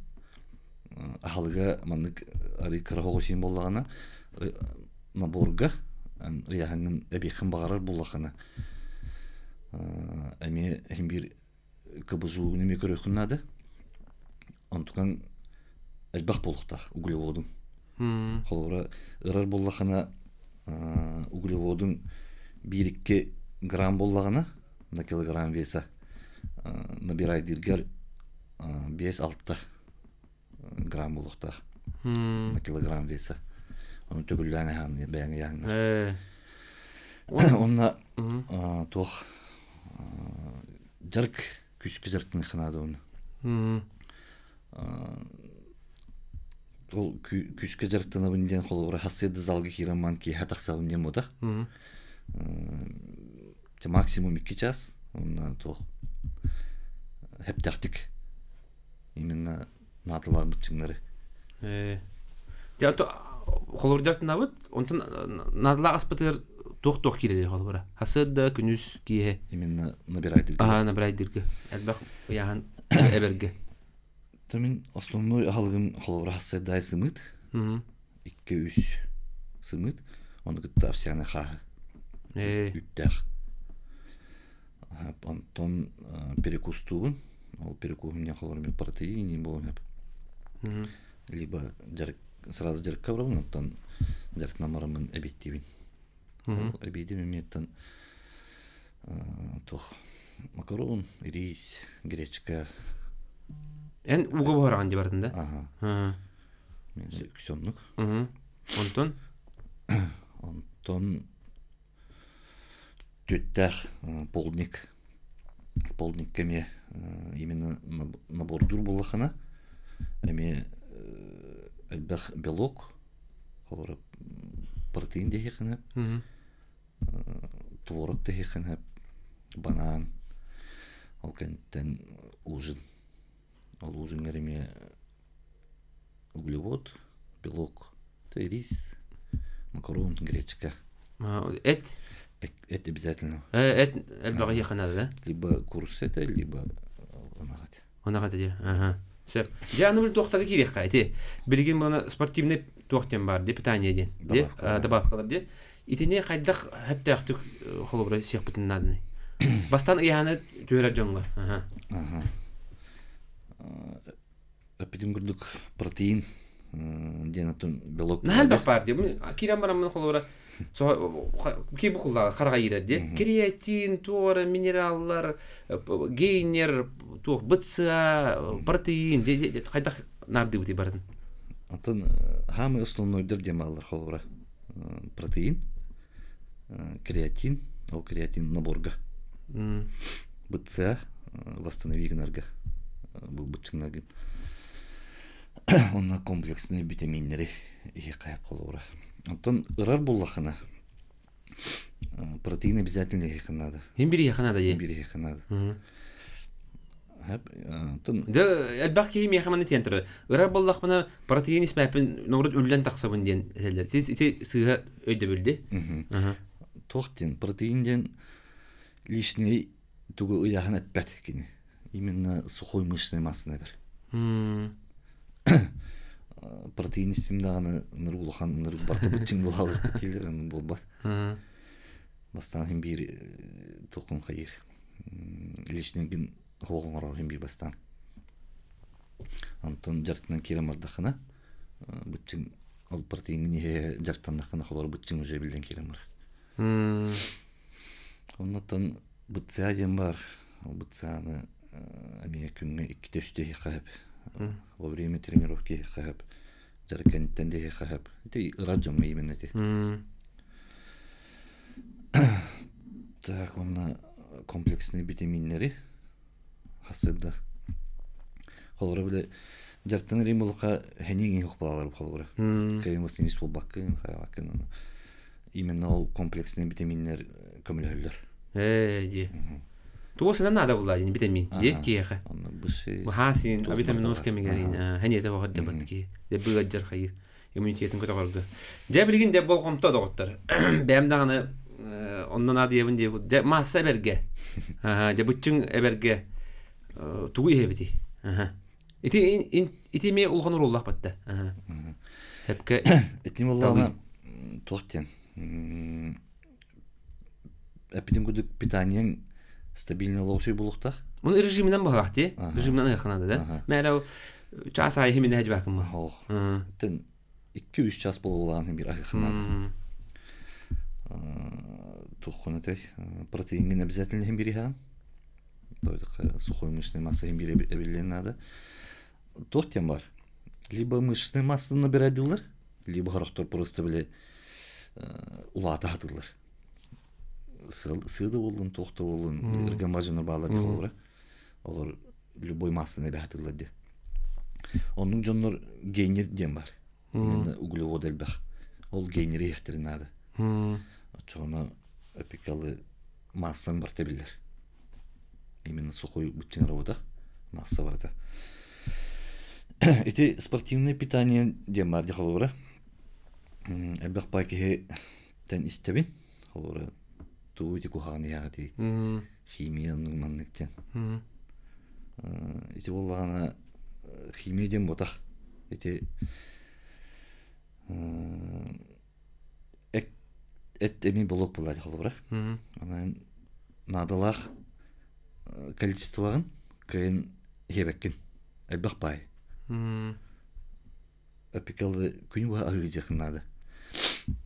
аһылыга маннык арыый кыра оҕус иһин буоллаҕына, наборга ыйааһыҥҥын эбиэххин баҕарар буоллаххына, эмиэ иһин биир кыбызуугун эмиэ көрүөххүн наада. Онтукаҥ элбэх буолуохтаах углеводуҥ. Холобура, ырар буоллаххына, углеводуҥ биир-икки грамм буоллаҕына, на килограмм веса набирайдыыргар 5-6 грамм буолуохтаах на килограмм веса. Ону төгүллээн аһаан бэйэҥ ыйааҥҥар. Онно туох дьарык күскэ дьарыктаныахха наада уонна. Ол күүскэ дьарыктанабын диэн холобура хасыарда залга киирэн маан киэһэ тахсабын диэн буотах. Максимум 2 час уонна туох хэптээхтик именно наадалаах быччыҥнары. Дьэ, холобур дьарыктанабыт, онтон наадалаах аспытыгар туох-туох киирэрий холобура? Хасыарда, күнүс, киэһэ. Именно набирайдырга. Аха, набирайдырга. Элбэх ыйааһын эбэргэ. То мин основной аһылыгым холобура хасыардаай сымыыт. 2-3 сымыыт. Ону кытта овсяный хааһы. Үттээх. Онтон перекустуубун. Ол перекуһум не холобура протеин буолуон сөп. Либо дьарык сразу дьарыкка барабын, оттон дьарыктанан бараммын эбиэттиибин. Эбиэтим эмиэттэн туох макарон, рис, гречка. Эн уга буһараҕын дии бардын да? Аха. Мен үксү Онтон? Онтон түттээх полдник. Полдникка эмиэ именно набордуур буоллаххына эмиэ элбэх белок, холобура протеин диэххинэ, творог диэххинэ, банан, ол кэнниттэн ужин. Ол ужиҥҥар эмиэ углевод, белок, рис, макарон, гречка. Эт? Эт обязательно. Эт элбэҕи иһиэххэ наада, да? Либо курс этэ, либо ынах этэ. Ынах этэ дии. Аха. Сөп. Дьэ, аны били туохтарга киириэххэ ити. Билигин мана спортивный туох диэн баар дии, питание диэн. Дии, добавкалар дии. Итини хайдах хэптээхтик холобура сиэхпитин нааданы? Бастан ыйааны түһэрэр дьоҥҥо. Аха. Аха. Эппитим курдук протеин диэн атын белок. Наһаа элбэх баар дии. Киирэн бараммын холобура ки букуллаҕа хараҕа иирэр дии. Креатин, туора, минераллар, гейнер, туох бытсыа, протеин хайдах наардыыбытый барытын? Атын хаамый основнойдар диэн бааллар холобура протеин, креатин, ол креатин наборга. БЦА восстанови гынарга бу быччыҥнаргын. Онно комплекснай витаминнэри иһиэххэ холобура. Оттон ырар буллаххына протеин обязательно иһиэххэ наада. Хин бир иһиэххэ наада дии. Бир иһиэххэ наада. Оттон Дьэ элбэх киһи миэхэ манна тиэн турар. Ырар буоллахпына протеин испэппин норуот үллэн тахсабын диэн этэллэр. Ити сыыһа өйдөбүл дии. Туох диэн протеин диэн лишний тугу ыйааһын эппэт кини. Именно сухой мышечной массаны эбэр. Протеин истим даҕаны ынырык улахан ынырык барыта быччыҥ буолалык дииллэр аны буолбат. Бастаан син биир туоххун хайыыр. Лишнигин хоох оҥорор син биир бастаан. Онтон дьарыктанан киирэн бардаххына быччыҥ ол протеиҥҥин иһэ дьарыктаннаххына холобур быччыҥ уже биллэн киирэн барар. Оннуттан БЦА диэн баар. Ол БЦАны эмиэ күҥҥэ иккитэ үстэ иһиэххэ сөп. Во время тренировки иһиэххэ сөп. Дьарык кэнниттэн да иһиэххэ сөп. Ити ырар дьоҥҥо именно ити. Так, уонна комплекснай витаминнэри хасыарда. Холобура били дьарыктанар иһин буоллахха хэниҥ иһиэх буолалар холобура. Кыайан восстановить буолбаккын, хайабаккын. Именно ол комплекснай витаминнэр көмөлөһөллөр. Ээ, дии. Туох сынан наада буолла дии витамин дии киһиэхэ. Онно бышы Баһаа син авитаминоз кэмигэр хэниэтэ баҕар дьабат киһи. Дэ быгадьар хайыр иммунитетын көтөҕөргө. Дьэ билигин дьэ болҕомто доҕоттор. Бэйэм даҕаны онно наадыйабын диэбит. Дьэ маасса эбэргэ. Дьэ быччыҥ эбэргэ тугу иһэбитий? Ити ити эмиэ улахан оруоллаах батта. Хепке Ити буоллаҕына туох диэн эппитим курдук питаниеҥ стабильно олоҕусуй буолуохтаах. Оны режиминэн баһаах дии. Режиминэн ыахханада да. Мээрэ чаас аайы химинэ хажбаакымма. Ох. Тен 2-3 час буолуолаан бир аһыхханаада. Туоххун этэй протеиҥҥин обязательно иһин бириһэҕин. Сухой мышечная масса иһин биир эбиллиэн наада. Туох диэн бар? Либо мышечная массаны набирайдыыллар, либо сорохтор просто били улаата сатыыллар. Сыа да буоллун, туох да буоллун, ыргамба дьоно бааллар дии холобура. Олор любой массаны эбэ сатыыллар дии. Оннук дьоннор гейнер диэн бар. Именно углевод элбэх. Ол гейнери иһиэхтэрин наада. Оччоҕуна опекалы массаҥ барыта биллэр. Именно сухой быччыҥ работах масса барыта. Ити спортивное питание диэн баар дии холобура. Элбэх баай киһиттэн истэбин. Холобура тугу ити куһаҕан иһэҕитий? Химия оннук маннык диэн. Ити буоллаҕына химия диэн буотах. Ити эт эмиэ болуок буолла холобура. Онон наадалаах количествоҕын кыайан иһэбэккин. Элбэх баай. Опекалы күнү быһа аһыыдьыаххын наада.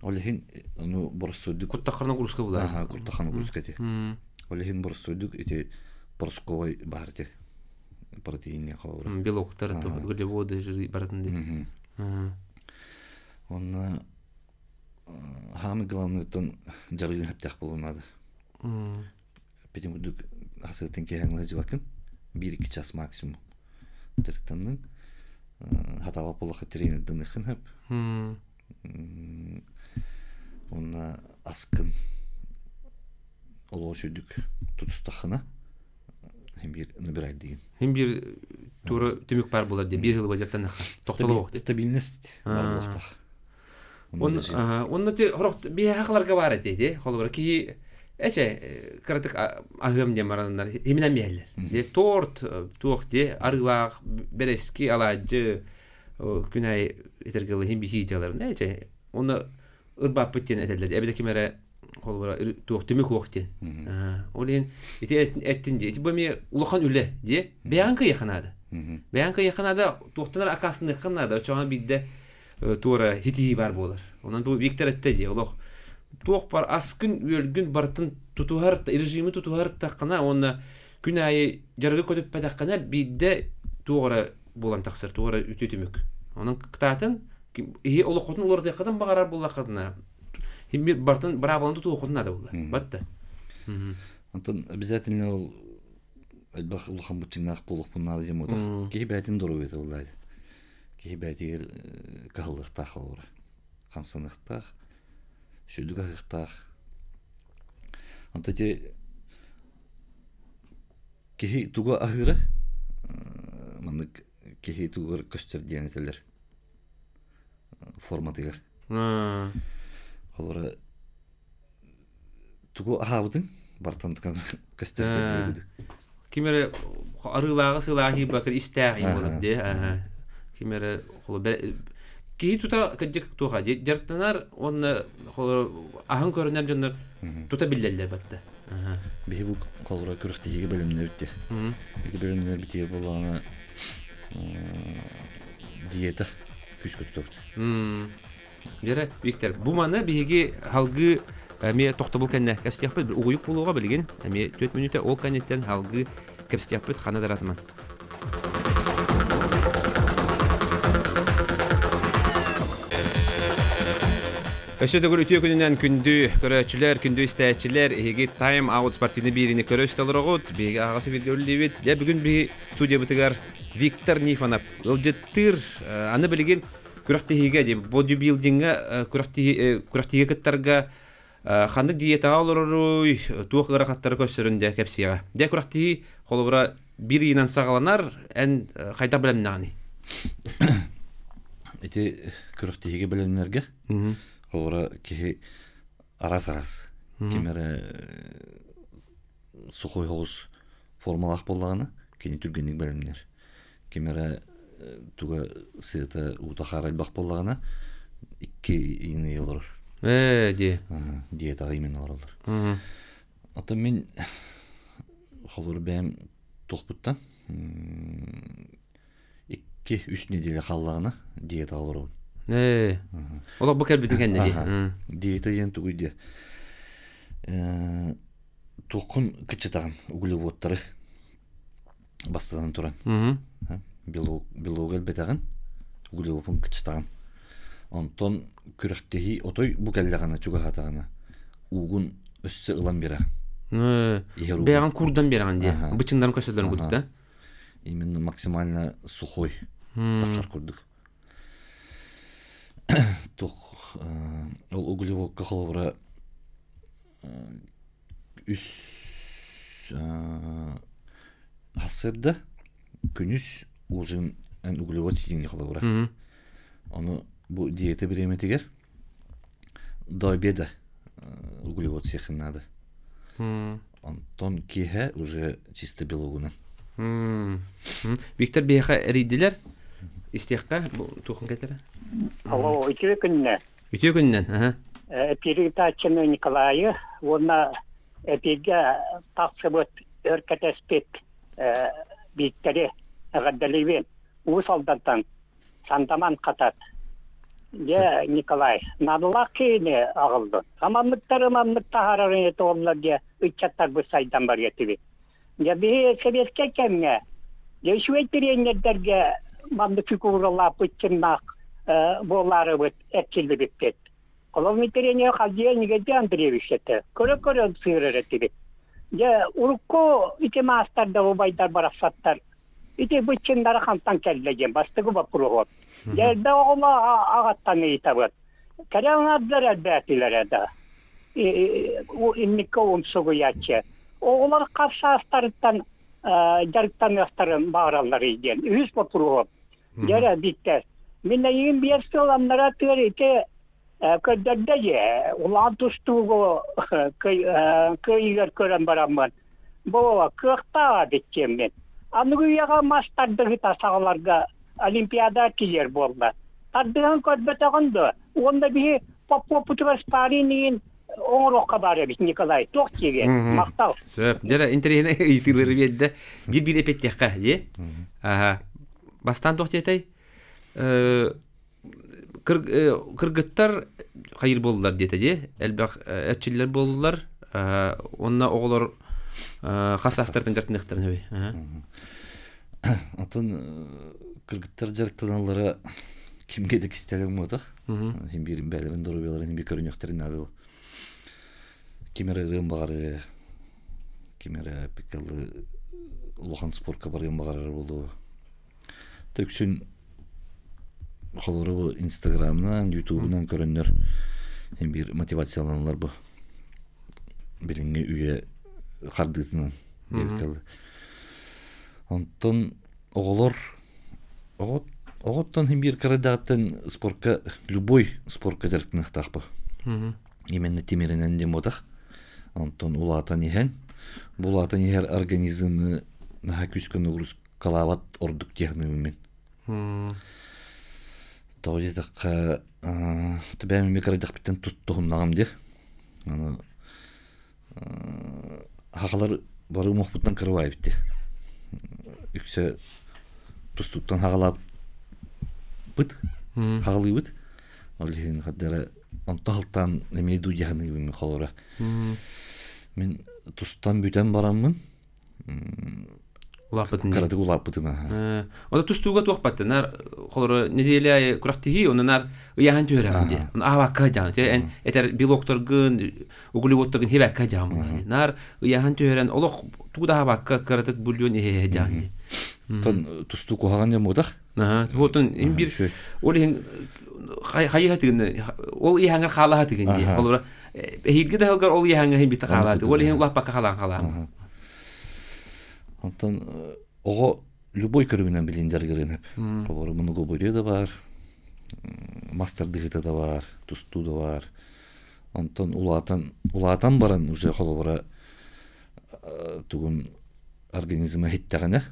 Ол иһин ону боростуойдук Куттаххана куруска булар. Аха, куттаххана куруска ити. Ол иһин боростуойдук ити порошковай баар ити. Протеине холобура. Белоктар, углеводы, жиры баратын ди. Онно хаамы главныйтан дьарыгын хэптэх буолуон наада. Петим курдук хасыатын киэһэҥ сылдьыбаккын. Биир-икки час максимум. Дьарыктанныҥ. Хатаба буоллахха тренерданыххын хөп. Уонна аскын олоо сүрдүк тутустаххына хин биир набирай диин. Хин биир тура түмүк бар буолар дии биир хыл дьарыктаннахха. Тохтолоох. Стабильность бар буолуохтаах. Онно ти хорох биһахаларга бар эти ди. Холобура киһи эче кыратык аһыам диэн бараннар химинэн биһэллэр. Ди торт туох ди арыылаах бэрэски алаадьы күн аайы этэргэ хим биһии дьаларын эче онно ырбааппыт диэн этэллэр. Эбэтэ ким эрэ холобура туох түмүк уох диэн. Ол иһин ити эттин дии. Ити бу эмиэ улахан үлэ дии. Бэйэҕин кыйыахха наада. Бэйэҕин кыйыахха наада, туохтан эрэ аккаастаныахха наада. Оччоҕуна биирдэ туора хитии баар буолар. Онон бу Виктор этте дии олох туох бар аскын-үөлгүн барытын тутуһар режими тутуһар таххына уонна күн аайы дьарыгы көтүппэтэххинэ биирдэ туох эрэ буолан тахсар, туох эрэ үтүө түмүк. Онон кытаатын иһи олоххутун уларытыаххытын баҕарар буоллаххытына барытын быраабыланы тутуоххутун наада буолла. Батта. Онтон обязательно ол элбэх улахан быччыҥнаах буолуохпун наада диэн буотах. Киһи бэйэтин доруобуйата буолла. Киһи бэйэтигэр кыһаллыахтаах холобура. Хамсаныахтаах, сүдүк аһыахтаах. Онто ити киһи тугу аһыыра маннык киһи тугугар көстөр диэн этэллэр форматыгар. Холобура тугу аһаабытыҥ бартан көстөр диэбит. Ким эрэ арыылааҕы сылааһы киирбакыр истээх буолар дии. Ким эрэ киһи тута кырдьык туоха дьарыктанар уонна аһын көрүнэр дьоннор тута биллэллэр батта. Биһи бу холоро күрэхтэһиигэ бэлэмнэбит дии. Ити бэлэмнэрбитигэр буоллаҕына диета күүскэ тутабыт. Дьэрэ, Виктор, бу маны биһиги халгыы эмиэ тохтобул кэннэ кэпсэтиэхпит. Угуйук буолуоҕа билигин. Эмиэ 4 мүнүүтэ ол кэнниттэн халгыы кэпсэтиэхпит хана даратыман. Өссө төгүл үтүө күнүнэн күндү көрөөччүлэр, күндү истээччилэр, эһиги Time Out спортивный биэриини көрө истэ олороҕут. Биһиги аһаҕас эфиргэ үлэлиибит. Дьэ, бүгүн биһи студиябытыгар Виктор Нифонов ыалдьыттыыр. Аны билигин күрэхтэһиигэ дии бодибилдиҥҥа күрэхтэһиигэ кыттарга ханнык диетаҕа олороруй, туох ыарахаттары көрсөрүн дьэ кэпсиэҕэ. Дьэ күрэхтэһии холобура биир ыйынан саҕаланар, эн хайдах бэлэмнэҕиний? Ити күрэхтэһиигэ бэлэмнэргэ холобура киһи араас-араас ким эрэ сухой соҕус формалаах буоллаҕына кини түргэнник бэлэмнэр. Ким эрэ туга сыата уута хаарайбах буоллаҕына икки иҥнэйэ олорор. Ээ дии. Диетаҕа именно олороллор. Оттон мин холобур бэйэм туохпуттан икки-үс неделя хааллаҕына диетаҕа олоробун. Ээ. Олох бу кэлбитин кэннэ дии. Диета диэн тугуй диэ? Туоххун кыччатаҕын углеводтары бастатан туран белок белогу элбэтэҕин углеводун кыччатаҕын онтон күрэхтэһии отой бу кэллэҕинэ чугаһаатаҕына уугун өссө ылан биэрэҕин иһэр бэйэҕин куурдан биэрэҕин дии бычыннарын көсөллөрүн курдук да именно максимально сухой тахсар курдук туох ол углеводка холобура үс сарсыарда күнүс ужин углевод сииҥҥэ холобура ону бу диета бириэмэтигэр до обеда углевод сиэххин наада онтон киэһэ уже чисто белогунан Виктор биһиэхэ эрийдилэр истиэххэ туохун кэтэрэ Алло, үтүө күннэ. Үтүө күнүнэн, аһа. Эпири ыытааччыны Николайы уонна эпииргэ тахсыбыт өр кэтэспит Бииктэри эҕэрдэлиибин. Уус Алдантан Сандаман Хатат. Дьэ, Николай, наадалаах киһини аҕаллын. Хаманныктары маннык таһаарарын этэ диye ыччаттарбыт сайдан барыа этибит. Дьэ, биһи сэбиэскэй кэмҥэ дьэ үчүгэй тириэньэрдэргэ маннык фигуралааппыт чыннаах буолаарыбыт эрчиллибиппит. Холобур, тренер Халдия Николай Андреевич этэ. Көрө-көрө сыырар этибит. Дьэ, урукку ити маастардар, убайдар барахсаттар ити быччындара хантан кэллэ диэн бастакы боппуруоһу. Дьэ, элбэх оҕоло аҕаттан ыйытабыт. Кэрэ аҥардар элбээтилэр да. Инникке умсугуйааччы. Оҕолор хас саастарыттан дьарыктаныахтарын баҕаралларый диэн үһүс боппуруоһу. Дьэрэ биттэ. Мин эйигин биэс сыл аннара тыар ити көрдөрдө дьэ улахан тустуугу кыайыгар көрөн бараммын бу кыахтаах эбит диэммин. Аныгы үйэҕэ мас тардыһыта саҕаларга Олимпиада киирэр буолла. Тардыһан көрбөтөҕүн дуо? Уонна биһи Поппуоппутугар спарринг иһин оҥоруохха баар эбит Николай. Туох диэги? Махтал. Сөп. Дьэ, интэриэһинэй ыйытыылары биэрдэ. Биир-биир эпиэттиэххэ, дии. Аха. Бастаан туох диэтэй? Кыргыттар хайыр буоллулар диэтэ дии. Элбэх эрчиллэр буоллулар. Уонна оҕолор хас саастартан дьарыктаныахтарын сөбүй? Оттон кыргыттар дьарыктаналлара кимгэ да кистэлэҥ буотах. Син биир бэйэлэрин доруобуйаларын син биир көрүнүөхтэрин наада. Ким эрэ ырыан баҕарыа, ким эрэ пиккалы улахан спорка барыан баҕарар буолуо. Төксүн Холобура бу Инстаграмынан, Ютубунан көрөннөр син биир мотивацияланаллар бу. Билиҥҥи үйэ хардыытынан диэбиккэ Онтон оҕолор оҕо оҕоттон син биир кырадааҕыттан спорка любой спорка дьарыктаныахтаахпыт. Именно тимиринэн диэн буотах. Онтон улаатан иһэн, бу улаатан иһэр организмы наһаа күүскэ нагрузкалаабат ордук дии саныыбын мин. Тоҕо диэтэххэ, бэйэм эмиэ кыра эрдэхпиттэн туһуннаҕым дии. Аны сахалар бары уҥуохпуттан кырабай эбит дии. Үксэ тустууттан саҕалаабыт, саҕалыыбыт. Ол иһин хардара онто алтаан эмиэ дуу дии саныыбын холобура. Мин тустан бүтэн бараммын Улааппытын кыратык улааппытым аха. Ону тустууга туох баттанар холоро неделя аайы күрэхтэһии онон нар ыйаһан түһэрэҕин дии. Ону аһабакка дьаан эн этэр белоктаргын углеводтаргын хебэккэ дьаан буолар. Нар ыйаһан түһэрэн олох тугу да аһабакка кыратык бульон иһэ дьаан дии. Тон тустуу куһаҕан диэн буотах. Аха, отон им бир ол иһин хайыһа тыгын ол иһаҥар хаалаһа тыгын дии. Холобура эһиилги да сылгар ол иһаҥа иһин битте хаалааты. Ол иһин улааппакка халаан халаан. Онтон оҕо любой көрүҥүнэн билин дьарыгырыан сөп. Холобура многоборье да баар, мас тардыһыыта да баар, тустуу да баар. Онтон улаатан улаатан баран уже холобура тугун организма иһиттэҕинэ,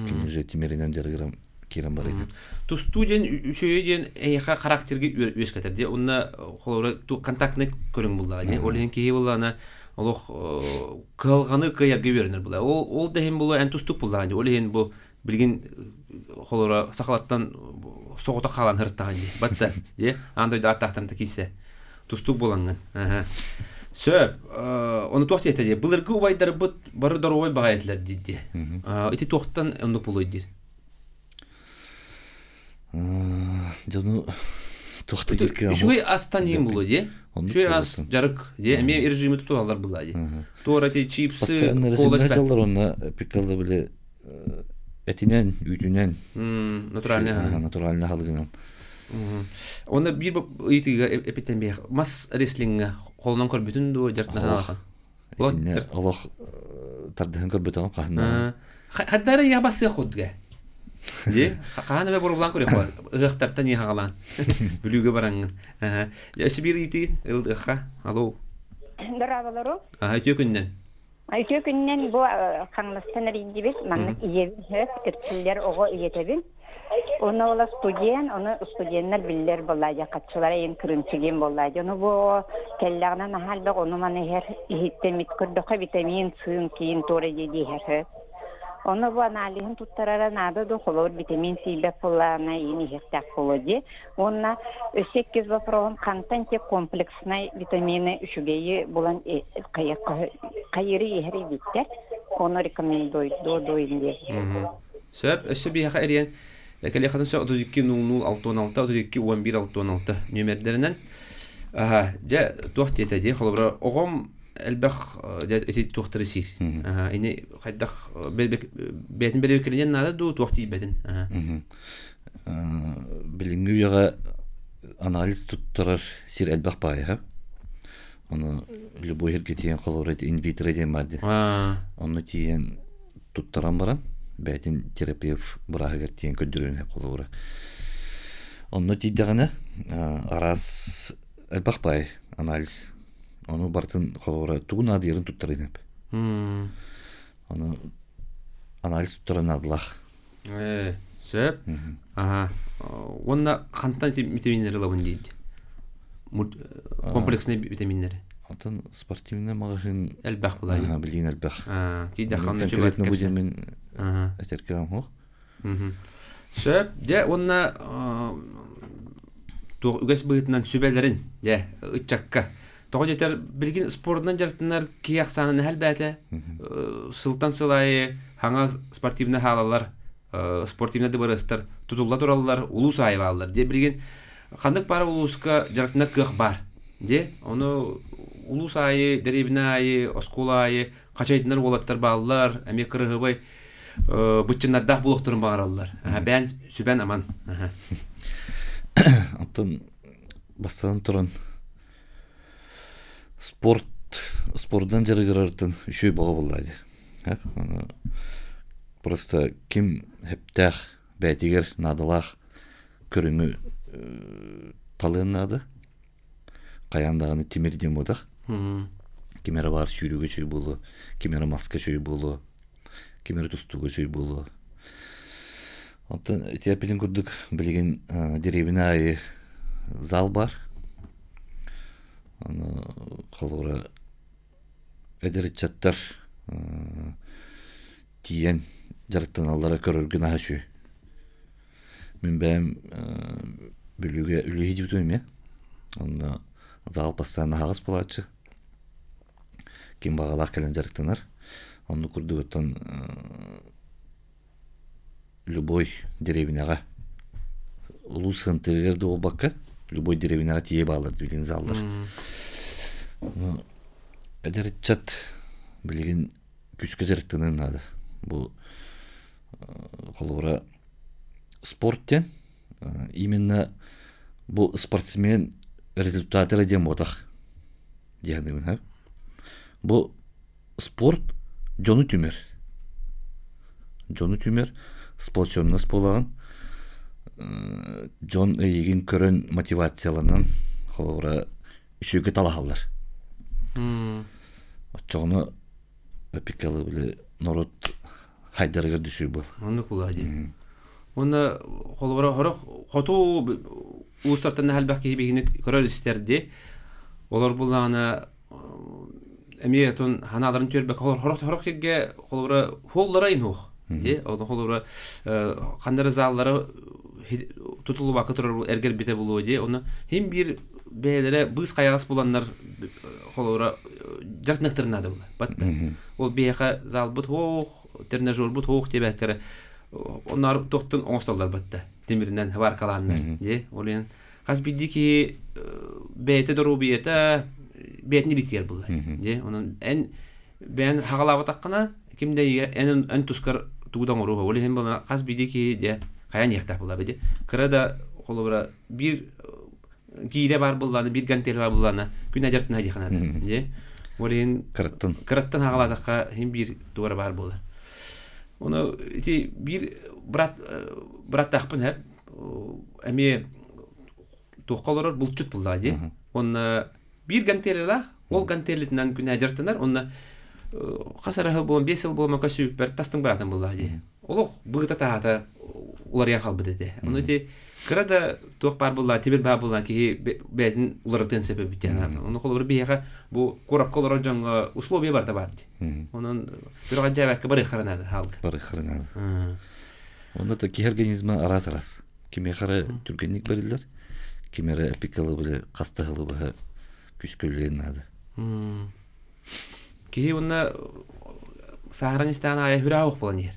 кини уже тимиринэн дьарыгыран киирэн барыйда. Тустуу диэн үчүгэй диэн эйиэхэ характерга үөскэтэр диэ. Онно холобура контактный көрүҥ буллаҕа диэ. Ол иһин киһи буллаҕына олох кыһалҕаны кыайарга үөрэнэр була. Ол ол да иһин була эн тустук буллаҕа дии. Ол иһин бу билигин холобура сахалартан соҕотох хаалан сырыттаҕын дии. Батта дии аан дойду ааттаахтан да киирсэ. Тустук буолаҥҥын. Сөп. Ону туох диэтэ дии. Былыргы убайдарбыт бары доруобай баҕайы этилэр дии. Ити туохтан оннук буолуой диир. Дьону туох да диир Үчүгэй астан иһин буолуо дии. Үчүгэй ас дьарык дии. Эмиэ режими тутуһаллар буолла дии. Туора ти чипсы, кола дьаллар онно пиккалла били этинэн, үүтүнэн. Натуральный натуральный аһылыгынан. Онно биир ыйытыыга эпиттэн биэх мас рестлиҥҥэ холонон көрбүтүн дуо дьарыктанан Итиннэ олох тардыһан көрбөтөҕүм хаһан Хаддара я бассыах курдуга. Дии, хаһан эбэ боруглаан көрүөх бар. Ыһыахтартан иһ хаҕалаан. Бүлүүгэ бараҥҥын. Өссө биир ыйытыы ылыахха. Алло. Дорооболору. Аха, үтүө күннэн. Үтүө күнүнэн бу Хаҥаластан эрийдибит. Маннык ийэбин сөп, киртиллэр оҕо ийэтэбин. Уонна ола студент, ону студеннар биллэр буоллаа хаччылара иһин кырыымчыгын буоллаа Ону бу кэллэҕинэ наһаа элбэх ону-маны иһэр иһиттэммит көрдөххө витамин, сыын, киин туора дии иһэр сөп. Ону бу аналиһын туттарара наада дуу, холобур витамин сиийбэт буоллаҕына иин иһиэхтээх буолуо дии. Уонна өссө иккис вопроһум хантан те комплекснай витамины үчүгэйи булан хайыыры иһэр эбиттэр ону рекомендуйдуо дуо диэн. Сөп, өссө биһиэхэ эрийэн кэлиэххитин сөп 32 00 66 32 11 66 нүөмэрдэринэн. Аха, дьэ туох диэтэ дии холобура оҕом элбэх дьэ ити туохтары сиир. Аха, ини хайдах бэйэтин бэрэбиэркэлэниэн наада дуу туох тиийбэтин. Аха. Билиҥҥи үйэҕэ анализ туттарар сир элбэх баайа. Ону любой сиргэ тиийэн холобура инвитро диэн баар дии. Онно тиийэн туттаран баран бэйэтин терапевт бырааһыгар тиийэн көрдөрүөн сөп холобура. Онно тиийдэҕинэ араас элбэх баай анализ. Ону барытын холобура тугу наадыйарын туттарыан сөп. Ону анализ туттаран наадалаах. Сөп. Аха. Уонна хантан витаминнэри ылабын диэбит? Комплекснай витаминнэри. Атын спортивный маҕаһыын элбэх булай. Билигин элбэх. Тиийдэххэ Конкретно бу дьэмин этэргэ оҥоһ. Сөп. Дьэ уонна туох үгэс быһыытынан сүбэлэрин дьэ ыччакка Тоҕо диэтэр, билигин спордунан дьарыктанар киһи ахсаана элбээтэ. Сылтан сыл аайы хаҥа спортивнай хаалалар, спортивнай дыбарыастар тутулла тураллар, улуус аайы бааллар. Дьэ билигин ханнык баар улууска дьарыктанар кыах баар. Дьэ, ону улуус аайы, дэриэбинэ аайы, оскуола аайы хачайдынар уолаттар бааллар, эмиэ кырыһыбай быччыннардаах буолуохтарын баҕараллар. Бээн сүбэн аман. Оттон бастатан туран спорт спордунан дьарыгырартан үчүгэй бөҕө буоллаа дии. Просто ким сөптөөх бэйэтигэр наадалаах көрүҥү талыан наада. Хайаан даҕаны тимир диэн буотах. Ким эрэ баар сүүрүүгэ үчүгэй буолуо, ким эрэ маска үчүгэй буолуо, ким эрэ тустууга үчүгэй буолуо. Оттон ити эппитин курдук билигин дэриэбинэ аайы зал баар. Аны холобура эдэр ыччаттар тиийэн дьарыктаналлара көрөргө наһаа үчүгэй. Мин бэйэм Бүлүүгэ үлэлии сылдьыбытым эмиэ. Онно зал постоянно аһаҕас буолааччы. Ким баҕалаах кэлэн дьарыктанар. Оннук курдук оттон любой дэриэбинэҕэ улуус сыантырыгар да буолбакка любой дэриэбинэҕэ тиийэ бааллар билигин заллар. Эдэр ыччат билигин күүскэ дьарыктаныан наада. Бу холобура спорт диэн именно бу спортсмен результата эрэ диэн буотах дии саныыбын. Бу спорт дьону түмэр. Дьону түмэр, сплоченность буолаҕын, дьон эйигин көрөн мотивацияланан, холобура, үчүгэйгэ талаһаллар. Оччоҕуна эпикалы били норуот хайдарыгар түсүү был. Оннук буолаа дии. Уонна холобура хорох хоту уустартан элбэх киһи биһигини көрөр истэр дии. Олор буллаҕына эмиэ отон ханааларын түөрбэккэ хорох хорох сиргэ холобура хуоллара инуох дии. Ону холобура ханнары заллара тутуллубакка турар эргэрбитэ булуо дии. Ону хим биир бэйэлэрэ быыс хайаҕас буланнар холобура дьарытыныахтарын наада була. Батта. Ол биһиэхэ залбыт хоох, тренажербут хоох диэбэккэрэ онноор туохтан оҥостоллор батта. Тимиринэн хабаркалааннар дии. Ол иһин хас биирдии киһи бэйэтэ доруобуйата бэйэтин илиитигэр булла. Дии. Онон эн бэйэн хаҕалаабатаххына ким да эн эн тускар тугу да оҥоруо. Ол иһин була хас биирдии киһи дьэ хайаан иэхтээх була бidi. Кыра да холобура биир киирэ баар буллааны биир гантель баар буллаана күн адьартына диэханада дьэ ол иһин кыраттан кыраттан хаҕалаатахха иһин биир туора баар буолар ону ити биир брат браттаахпын һэ эмиэ туохха олорор булчут буллаа дии уонна биир гантелилаах ол гантелитинэн күн адьартанар уонна хас эрэ сыл буолан 5 сыл буолан көсүүппэр тастыҥ быраатым буллаа дии олох быыта таһаата уларыйан хаалбыт этэ. Ону ити кыра да туох баар буолла, тимир баар буолла киһи бэйэтин уларытыан сөп эбит диэн. Ону холобур биһиэхэ бу куоракка олорор дьоҥҥо условия барыта баар дии. Онон бирөҕө дьээбэккэ барыаххара наада хаалга. Барыаххара наада. Онно да киһи организма араас-араас. Кимиэхэ эрэ түргэнник бэриллэр, ким эрэ эпикалы били хастаһылы быһа күскөлүөн наада. Киһи уонна сааһыран истэҕин аайы хүрээх ох буолан иһэр.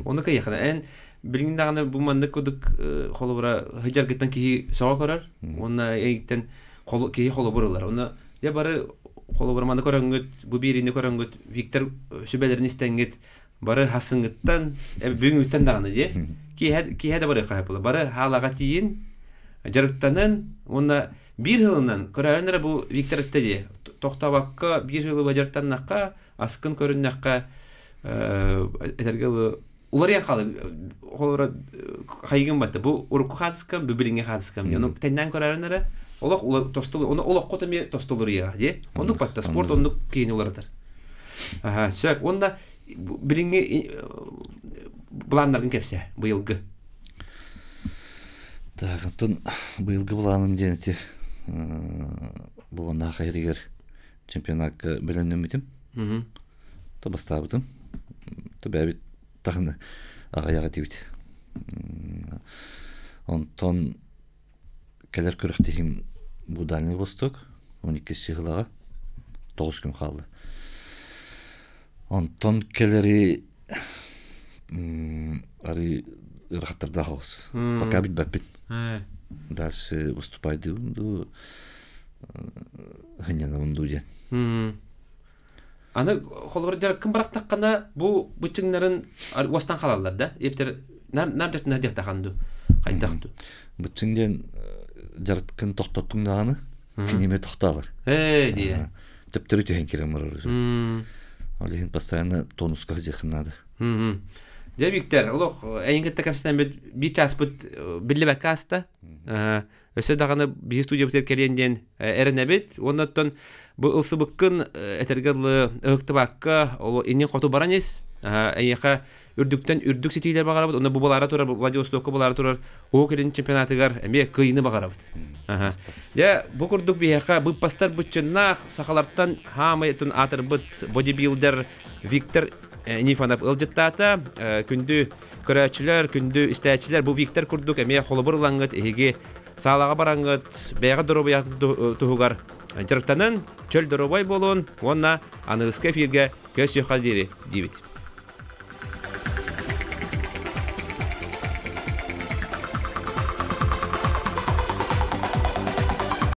Ону кыйахана эн билигин даҕаны бу маннык кудук холобура сыдьаргыттан киһи сөҕө көрөр уонна эйиттэн киһи холобур ылар. Онно дьэ бары холобура маны көрөҥҥүт, бу биэриини көрөҥҥүт Виктор сүбэлэрин истэҥҥит бары хасыҥҥыттан бүгүҥҥүттэн даҕаны дии киэһэ киэһэ да барыахха була бары хаалаҕа тиийин дьарыктанын уонна биир сылынан көрөөрүн эрэ бу Виктор этте дии тохтообокко биир сылы дьарыктаннахха аскын көрүннэххэ этэргэ уларыйан хаалар холобура хайыгын батта бу урукку хаатыскам бу билиҥҥи хаатыскам ону тэҥнээн көрөөрүн эрэ олох тостул ону олоххо эмиэ тостулуруйа дии оннук батта спорт оннук киһини уларытар сөп уонна билиҥҥи былааннаргын кэпсээ быйылгы Так, оттон быйылгы былааным диэн ити буоланнаах иһигэр чемпионакка бэлэмнэммитим. То бастаабытым. То бэйэбит таһыны аҕыйах этибит. Онтон кэлэр күрэхтэһиим бу Дальний Восток 12 чыһылаҕа 9 күн хаалла. Онтон кэлэри арыы ыарахаттардаах оҕус. Пока билбэппин. Дальше выступайдыыбын дуу, сынньанабын дуу диэн. Аны холобур дьарыккын бырахтаххына бу быччыҥнарын уостан хаалаллар да? Эбэтэр Нам дьартына диэхтаханду. Хайдахту. Быччыҥ диэн дьарыккын тохтоттуҥ даҕаны киниме тохтообар. Ээ дии. Төптөрү түһэн киирэн барар уже. Ол иһин постоянно тонуска сылдьыаххын наада. Дьэ Виктор, олох эйин кытта кэпсэтэн биир чааспыт биллибэккэ ааста. Өссө даҕаны биһи студиябытыгар кэлиэн диэн эрэнэбит. Уонна оттон бу ылсыбыккын этэргэ дылы ыһыктыбакка, ол иннин хоту баран ис. Эйиэхэ үрдүктэн үрдүк ситиилэр баҕарабыт. Онно бу балаара турар, Владивостокка балаара турар Уһук Илин чемпионатыгар эмиэ кыайыыны бағарабыт. Дьэ, бу курдук биһиэхэ быыппастар быччыннаах сахалартан хаамай аатырбыт бодибилдер Виктор Нифонов ыалдьыттаата. Күндү көрөөччүлэр, күндү истээччилэр, бу Виктор курдук эмиэ холобур ылаҥҥыт эһиги саалаҕа бараҥҥыт, бэйэҕэ доруобуйаҕыт туһугар дьарыктанын, чөл доруобай буолун уонна аныгыскы эфиргэ көс диэри диибит.